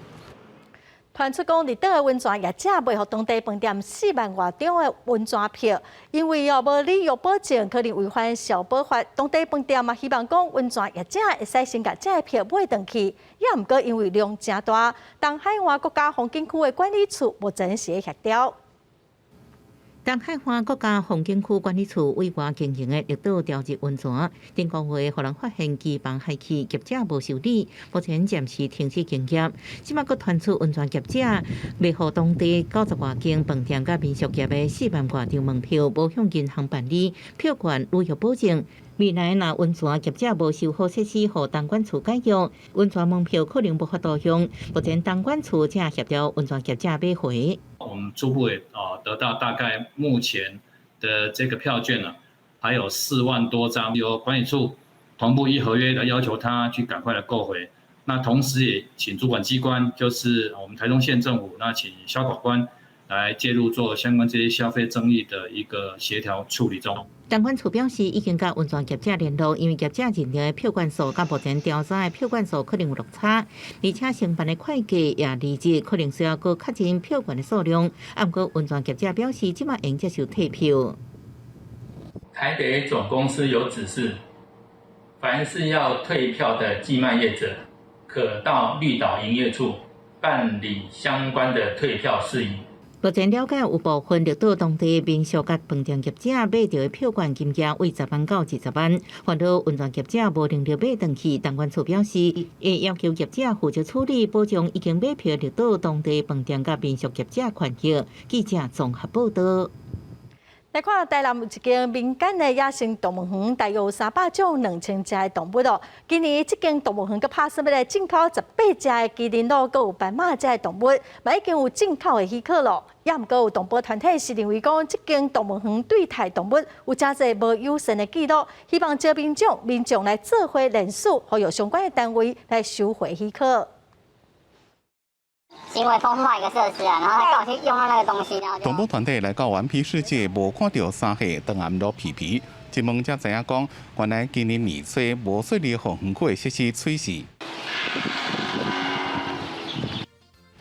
傳出講，離島的溫泉業者賣予當地飯店4萬外張的溫泉票，因為哦無履約保證，可能違反消保法。當地飯店嘛希望講溫泉業者會使先共這个票買轉去，也毋過因為量誠大，東海岸國家風景區的管理處目前是咧協調。東海岸國家風景區管理處委外經營的綠島朝日溫泉，頂個月予人發現機房害氣，業者無修理，目前暫時停止營業。這擺閣傳出溫泉業者賣予當地90外間飯店佮民宿業的4萬外張門票，無向銀行辦理票券履約保證。未來若溫泉業者無修好設施，予東管處解約，溫泉門票可能無法度用。目前東管處正協調溫泉業者買回。我們初步也啊得到大概目前的這個票券呢，還有4萬多張，由管理處同步依合約來要求他去趕快來購回。那同時也請主管機關，就是我們台中縣政府，那請消保官來介入做相關這些消費爭議的一個協調處理中。東管處表示，已經佮溫泉業者聯絡，因為業者認定的票券數佮目前調查的票券數可能有落差，而且承辦的會計也離職，可能需要閣確認票券的數量。啊，毋過溫泉業者表示，這擺會接受退票。台北總公司有指示，凡是要退票的寄賣業者，可到綠島營業處辦理相關的退票事宜。目前了解有部分綠島當地民宿佮飯店業者買著的票券金額為10萬到20萬，煩惱溫泉業者無能力買轉去。動管處表示，會要求業者負責處理，保障已經買票綠島當地飯店佮民宿業者權益。記者綜合報道。來看台南有一間民間的野生動物園，大約有300種2000隻的動物哦。今年這間動物園閣拍算欲來進口18隻的麒麟鹿，閣有斑馬這的動物，嘛已經有進口的許可咯。也毋過有動保團體是認為講，這間動物園對待動物有誠濟無友善的記錄，希望招民眾來做伙聯署，呼籲相關的單位來收回許可。行為破壞一個設施啊，然後他剛好去用到那個東西，然後動保團體來到頑皮世界，無看著三歲長頷鹿皮皮，一問才知影講，原來今年年初無順利予園區的設施摧死。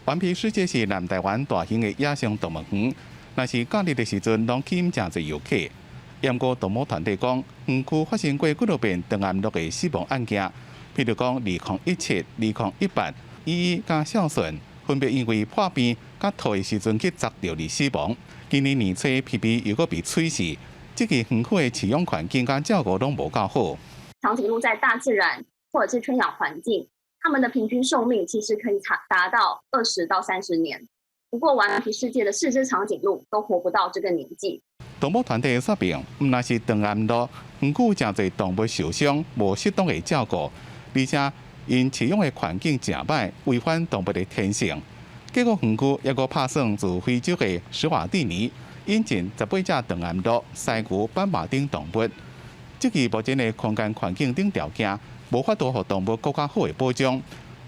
頑皮世界是南台灣大型的野生動物園，若是假日的時陣，攏吸引誠濟遊客。毋過動保團體講，園區發生過幾落遍長頷鹿的死亡案件，譬如講2017、2018，依依佮孝順。分別因為破病佮吐的時陣去砸著而死亡。今年年初，皮皮又閣被取死，這個園區的飼養環境佮照顧攏無夠好。長頸鹿在大自然或者是圈養環境，它們的平均壽命其實可以達到20到30年。不過，頑皮世界的四隻長頸鹿都活不到這個年紀。動保團體說明，毋但是長頷鹿，園區誠濟動物受傷，無適當的照顧，而且𪜶飼養的環境誠歹，違反動物的天性。結果園區猶閣拍算自非洲的史瓦蒂尼引進18隻長頷鹿、犀牛、斑馬等動物。這個目前的空間環境等條件，無法度予動物閣較好的保障，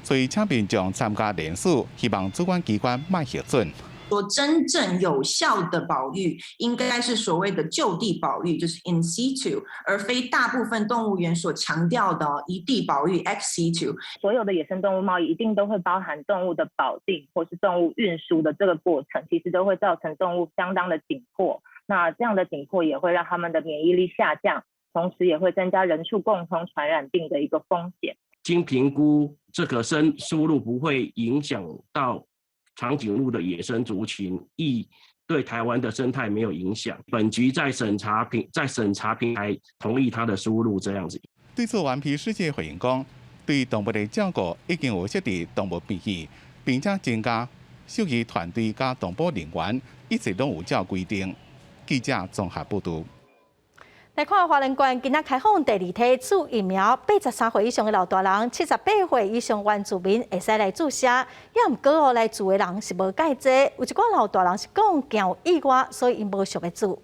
所以請民眾參加聯署，希望主管機關莫核准。說真正有效的保育，應該是所謂的就地保育，就是 in situ，而非大部分動物園所強調的異地保育 ex situ。所有的野生動物貿易一定都會包含動物的保定或是動物運輸的這個過程，其實都會造成動物相當的緊迫。那這樣的緊迫也會讓他們的免疫力下降，同時也會增加人畜共通傳染病的一個風險。經評估，這個生輸入不會影響到長頸鹿的野生族群，亦對台灣的生態沒有影響。本局在審查平台同意它的輸入，這樣子。對此，頑皮世界回應講，對動物的照顧已經有設置動物病院，並且增加獸醫團隊佮動保人員，一切攏有照規定。記者綜合報導。來看花蓮縣今仔開放第二劑注疫苗，83歲以上的老大人、78歲以上原住民會使來注射。也毋過哦，來注的人是無蓋濟，有一寡老大人是講驚有意外，所以𪜶無想欲注。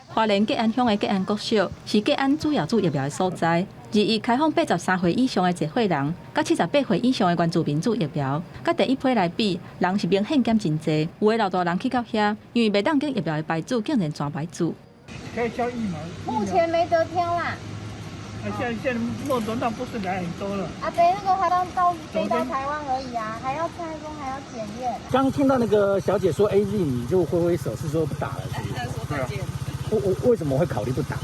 花蓮吉安鄉的吉安國小是吉安主要注疫苗的所在。21開放83歲以上的濟歲人，佮78歲以上的原住民注疫苗。佮第一批來比，人是明顯減真濟。有的老大人去到遐，因為袂當揀疫苗的牌子，竟然全袂注。可以挑疫苗。目前沒得挑啦。啊，現在莫德納不是來很多了。啊，對，那個還剛到飛到台灣而已啊，還要拆封，還要檢驗。剛聽到那個小姐說 AZ，你就揮揮手，是說不打了，是不是？對啊。我為什麼會考慮不打？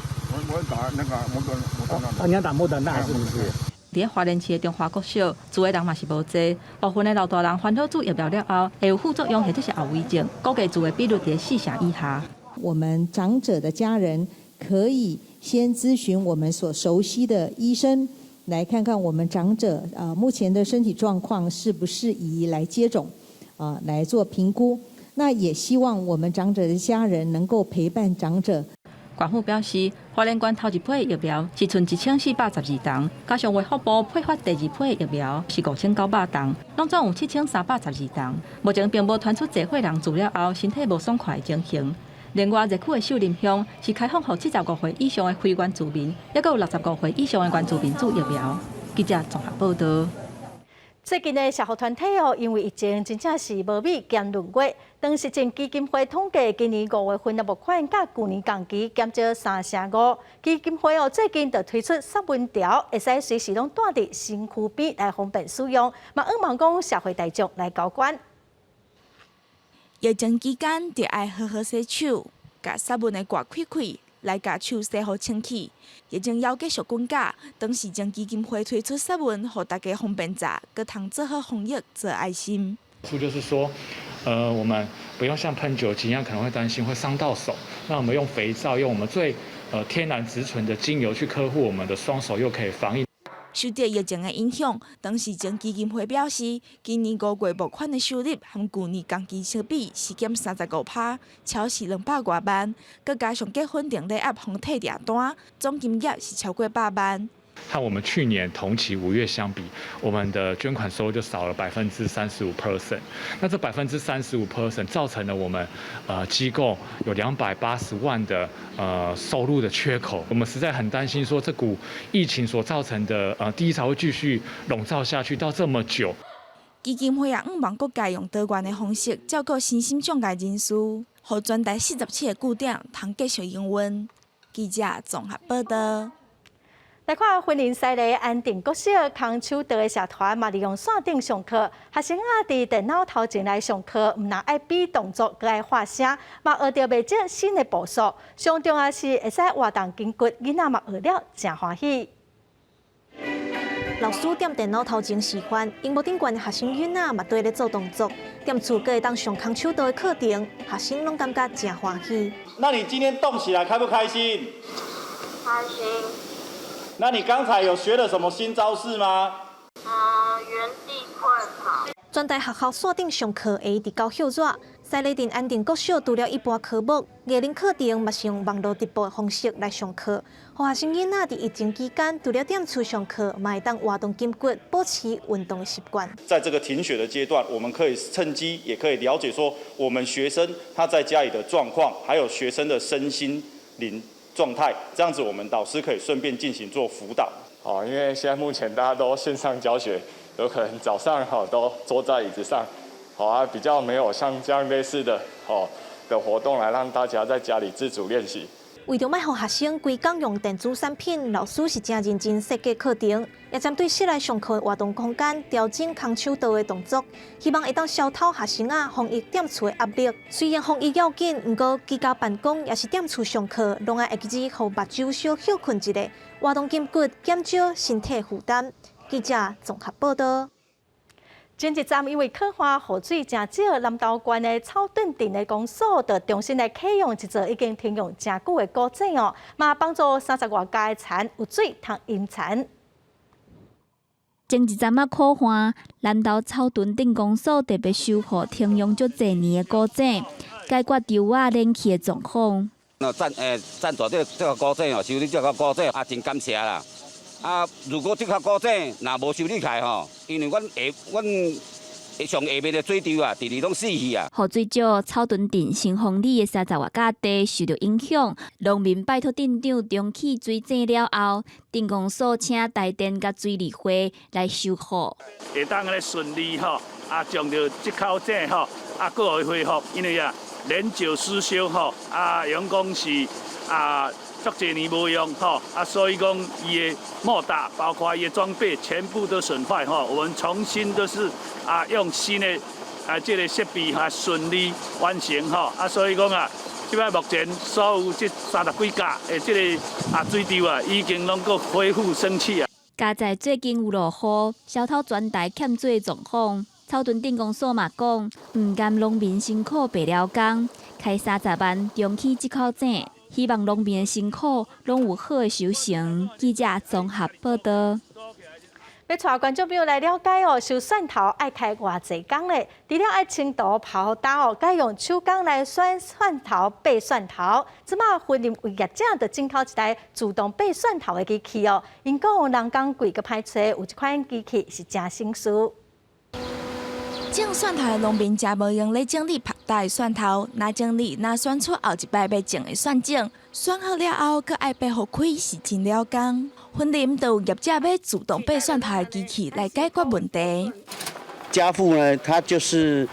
我打那個莫德莫德納。啊，你要打莫德納是不是？佇咧花蓮市的中華國小，注的人嘛是無濟，部分的老大人煩惱注疫苗了後會有副作用或者是後遺症，估計注的比率佇4成以下。我們長者的家人可以先諮詢我們所熟悉的醫生，來看看我們長者目前的身體狀況適不適宜來接種，來做評估。那也希望我們長者的家人能夠陪伴長者。縣府表示，花蓮縣頭一批疫苗是賰1412筒，加上衛福部配發第二批疫苗是5900筒，攏總有7312筒。目前並無傳出濟歲人注了後身體無爽快的情形。另外，熱區的秀林鄉是開放予75歲以上的非原住民，抑閣有65歲以上的原住民注疫苗。記者綜合報導。最近的社福團體哦，因為疫情真正是無米兼閏月。長實情基金會統計，今年5月份的募款，佮舊年同期減少3.5%。基金會哦，最近就推出殺蚊條，會使隨時攏帶佇身軀邊來方便使用，嘛向望講社會大眾來交關。疫情期間，著愛好好洗手，共殺蚊的蓋開開，來共手洗好清氣。疫情猶繼續滾價，長時間基金會推出雪文，予大家方便食，閣通做好防疫，做愛心。就是說，我們不用像噴酒精一樣，可能會擔心會傷到手。那我們用肥皂，用我們最天然植醇的精油去呵護我們的雙手，又可以防疫。受著疫情的影響，長時間基金會表示，今年5月募款的收入和舊年同期相比是減35%，超是200外萬。閣加上結婚訂禮盒予退訂單，總金額是超過100萬。和我們去年同期5月相比，我們的捐款收入就少了35%。那這35% 造成了我們機構有280萬的收入的缺口。我們實在很擔心，說這股疫情所造成的低潮會繼續籠罩下去到這麼久。基金會也向望各界用多元的方式照顧身心障礙人士，予全台47个據點通繼續營運。記者綜合報道。來看雲林西螺安定國小空手道的社團嘛，利用線頂上課，學生仔佇電腦頭前來上課，毋但愛比動作，閣愛發聲，嘛學著袂少新的步數。上重要是會使活動筋骨，囡仔嘛學了誠歡喜。老師踮電腦頭前示範，螢幕頂懸的學生囡仔嘛綴咧做動作，踮厝閣會當上空手道的課程，學生攏感覺誠歡喜。那你今天動起來開不開心？開心。那你剛才有學了什麼新招式嗎？原地快跑。全台學校線頂上課會直到歇熱，西螺鎮安定國小除了一般科目，藝能課程嘛是用網路直播的方式來上課，予學生囡仔佇疫情期間，除了踮厝上課，嘛會當活動筋骨，保持運動的習慣。在這個停學的階段，我們可以趁機，也可以了解說，我們學生他在家裡的狀況，還有學生的身心靈狀態，這樣子我們導師可以順便進行做輔導。哦，因為現在目前大家都線上教學，有可能早上哈都坐在椅子上，好啊，比較沒有像這樣類似的哦的活動來讓大家在家裡自主練習。為著莫予學生規工用電子產品，老師是誠認真設計課程，也針對室內上課活動空間調整空手道的動作，希望會當消除學生仔防疫踮厝的壓力。雖然防疫要緊，毋過居家辦公抑是踮厝上課，攏愛會記得予目睭小歇睏一下，活動筋骨，減少身體負擔。記者綜合報道。前一站因為苦旱雨水誠少，南投縣的草屯鎮的公所就重新來啟用一座已經停用誠久的古井哦，嘛幫助30外家的田有水通淹田。前一站仔苦旱，南投草屯鎮公所特別修復停用足濟年的古井，解決稻仔冷去的狀況。那贊助這個古井哦，修理這個古井啊，真感謝啦。啊，如果這個古井若無修理起來吼，因為阮上下面的水池啊，直直攏死去啊。雨水少，草屯鎮新豐里的30外甲地受著影響，農民拜託鎮長重啟水井了後，鎮公所請台電佮水利會來修復。會當按呢順利吼，啊，將著這口井吼，啊，閣予伊恢復，因為啊，年久失修吼，啊，用講是啊。足濟年無用吼，啊，所以講伊的莫打，包括伊的裝備，全部都損壞吼。我們重新都是啊，用新的啊這個設備哈，順利完成吼。啊，所以講啊，這擺目前所有這30幾甲的這個啊水池啊，已經攏閣恢復生氣啊。加在最近有落雨，消透全台欠水的狀況。草屯鎮公所嘛講，毋甘農民辛苦白了工，開30萬重啟這口井。希望農民的辛苦攏有好的收成。記者綜合報道。欲帶觀眾朋友來了解哦，收蒜頭愛開偌濟工咧？除了愛清除刨焦哦，閣用手工來選蒜頭、掰蒜頭。這馬雲林有業者就進口一台自動掰蒜頭的機器哦。𪜶講人工貴閣歹揣，有這款機器是誠省事。種蒜頭的農民誠無閒咧整理曝焦的蒜頭，若整理若選出後一擺欲種的蒜種，選好了後，閣愛掰予開是真了工。雲林就有業者買自動掰蒜頭的機器來解決問題。家父呢，他就是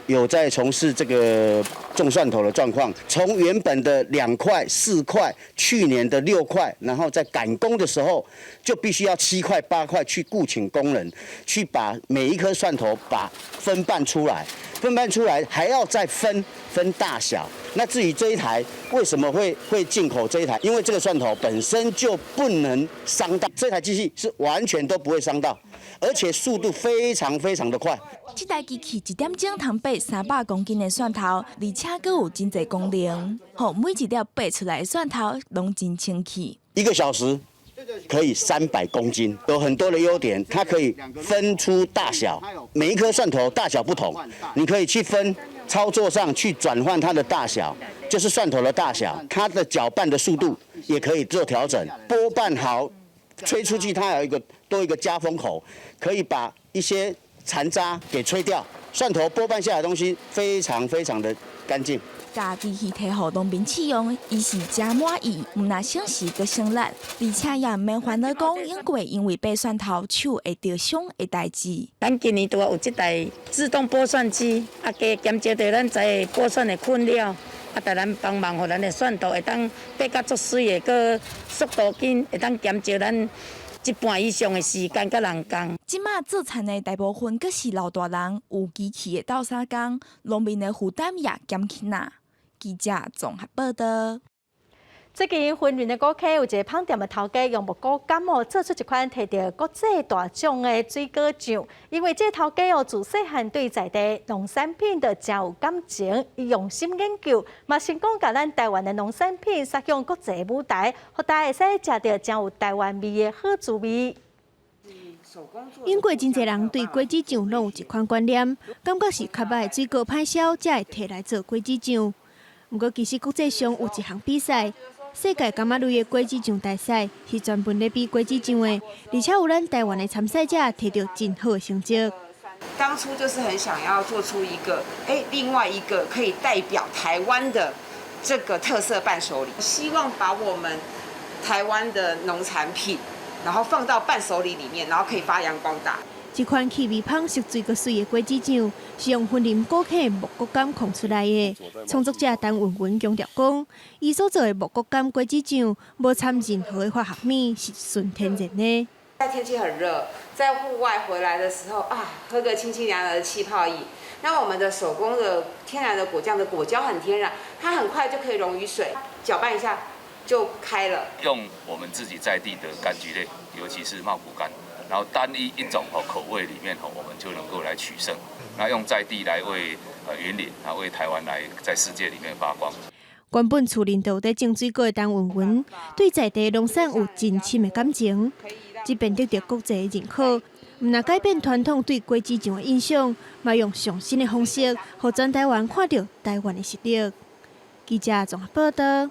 有在從事這個種蒜頭的狀況，從原本的2塊、4塊，去年的6塊，然後在趕工的時候就必須要7塊、8塊去僱請工人，去把每一顆蒜頭把分瓣出來，分瓣出來還要再分分大小，那至於這一台為什麼會進口這一台？因為這個蒜頭本身就不能傷到，這台機器是完全都不會傷到，而且速度非常非常的快。這台機器一點鐘通掰300公斤的蒜頭，而且閣有真濟功能，予每一粒掰出來的蒜頭攏真清氣。一個小時可以300公斤，有很多的優點，它可以分出大小，每一顆蒜頭大小不同，你可以去分操作上去轉換它的大小，就是蒜頭的大小，它的攪拌的速度也可以做調整。剝拌好，吹出去，它有一個多一個加風口，可以把一些殘渣給吹掉。蒜頭剝拌下來的東西非常非常的乾淨。共機器提予農民試用，伊是誠滿意，毋但省時閣省力，而且也毋免煩惱講用過因為掰蒜頭手會著傷的代誌。咱今年拄仔有這台自動剝蒜機，啊，加減少著咱在剝蒜的困擾，啊，共咱幫忙，予咱的蒜頭會當掰甲足媠的，閣速度緊，會當減少咱一半以上的時間佮人工。這馬做田的大部分閣是老大人，有機器的鬥相共，農民的負擔也減輕啦。記者綜合報道。最近雲林的古坑有一个麭店的頭家用木瓜乾哦，做出一款提著國際大獎的水果醬。因為這个頭家哦，自細漢對在地農產品就誠有感情，伊用心研究，嘛成功共咱台灣的農產品殺向國際舞台，予大家會使食著誠有台灣味的好滋味。英國真濟人對果子醬攏有一款觀念，感覺是較䆀的水果歹銷，才會提來做果子醬。毋過，其實國際上有一項比賽，世界柑仔類的果子醬大賽，是專門咧比果子醬的，而且有咱台灣的參賽者提著真好的成績。當初就是很想要做出一個，另外一個可以代表台灣的這個特色伴手禮，希望把我們台灣的農產品，然後放到伴手禮裡面，然後可以發揚光大。這款氣味芳熟水閣媠的果子醬，是用雲林古坑木瓜乾炕出來的。創作者陳文文強調講，伊所做的木瓜乾果子醬，無摻任何的化學物，是純天然的。在天氣很熱，在戶外回來的時候啊，喝個清清涼涼的氣泡飲。那我們的手工的天然的果醬的果膠很天然，它很快就可以溶於水，攪拌一下就開了。用我們自己在地的柑橘類，尤其是茂谷柑。然後單一一種口味裡面我們就能夠來取勝。那用在地來為雲林啊，為台灣來在世界裡面發光。原本厝裡就有佇種水果的陳文文，對在地農產有真深的感情，這遍得著國際的認可，毋但改變傳統對果子醬的印象，嘛用上新的方式，予全台灣看著台灣的實力。記者綜合報道。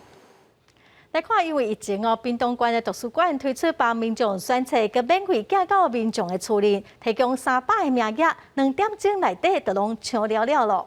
來看，因為疫情哦，屏東縣的圖書館推出幫民眾選冊，閣免費寄到民眾的厝裡，提供300個名額，2點鐘內底就攏搶了了囉。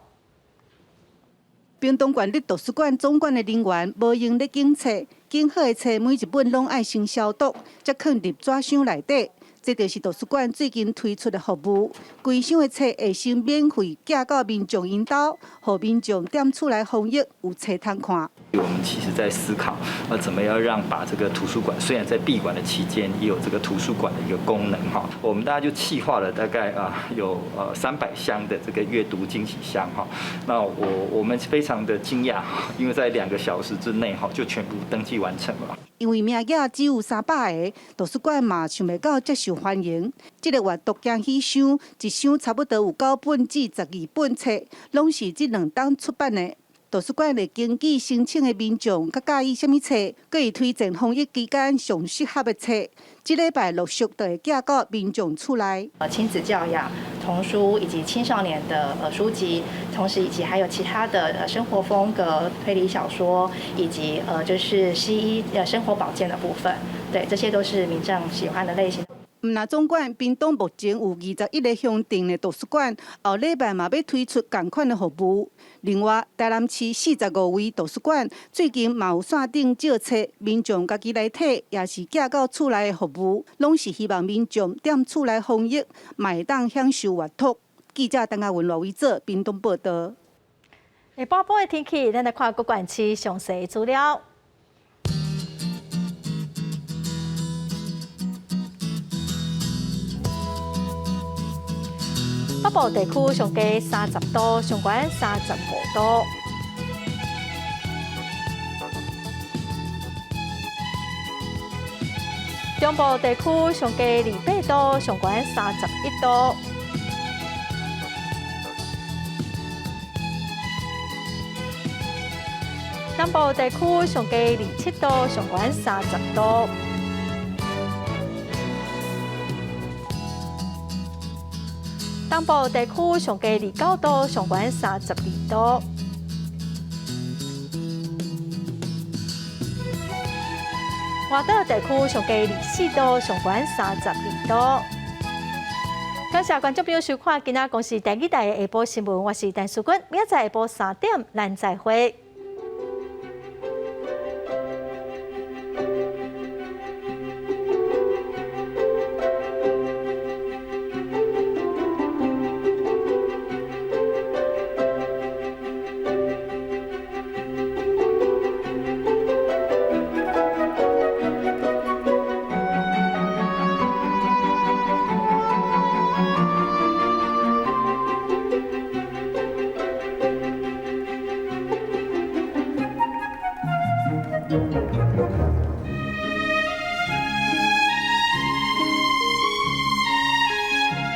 屏東縣立圖書館總館的人員無閒咧揀冊，揀好的冊每一本攏愛先消毒，才囥入紙箱內底。這就是圖書館最近推出的服務，規箱的冊會先免費寄到民眾𪜶兜，予民眾踮厝內防疫有冊通看。我們其實在思考，怎麼樣讓把這個圖書館，雖然在閉館的期間，也有這個圖書館的一個功能哈。我們大家就企劃了大概啊有300箱的這個閱讀驚喜箱哈。那我們非常的驚訝，因為在2個小時之內哈就全部登記完成了。因為名額只有300個，圖書館嘛想袂到這受歡迎。這个閱讀驚喜箱，一箱差不多有9本至12本冊，攏是這2冬出版的。圖書館會根據申請的民眾較佮意啥物冊，閣會推薦防疫期間上適合的冊。這禮拜陸續就會寄到民眾厝內。親子教養、童書以及青少年的書籍，同時以及還有其他的生活風格、推理小說，以及就是西醫生活保健的部分。對，這些都是民眾喜歡的類型。毋但總館，屏東目前有21个鄉鎮的圖書館，後禮拜嘛欲推出仝款的服務。另外，台南市45位圖書館最近嘛有線頂借冊，民眾家己來提，抑是寄到厝內的服務，攏是希望民眾踮厝內防疫，嘛會當享受閱讀。記者陳亞文、羅維哲屏東報道。下晡晡的天氣，咱來看各縣市詳細資料。北部地區上低30度，上懸35度。中部地區上低28度，上懸31度。南部地區上低27度，上懸30度。東部地區上低29度，上懸32度。外島地區上低24度，上懸32度。感謝觀眾朋友收看今仔公視第二台的下晡新聞，我是陳淑君，明仔載下晡3點，咱再會。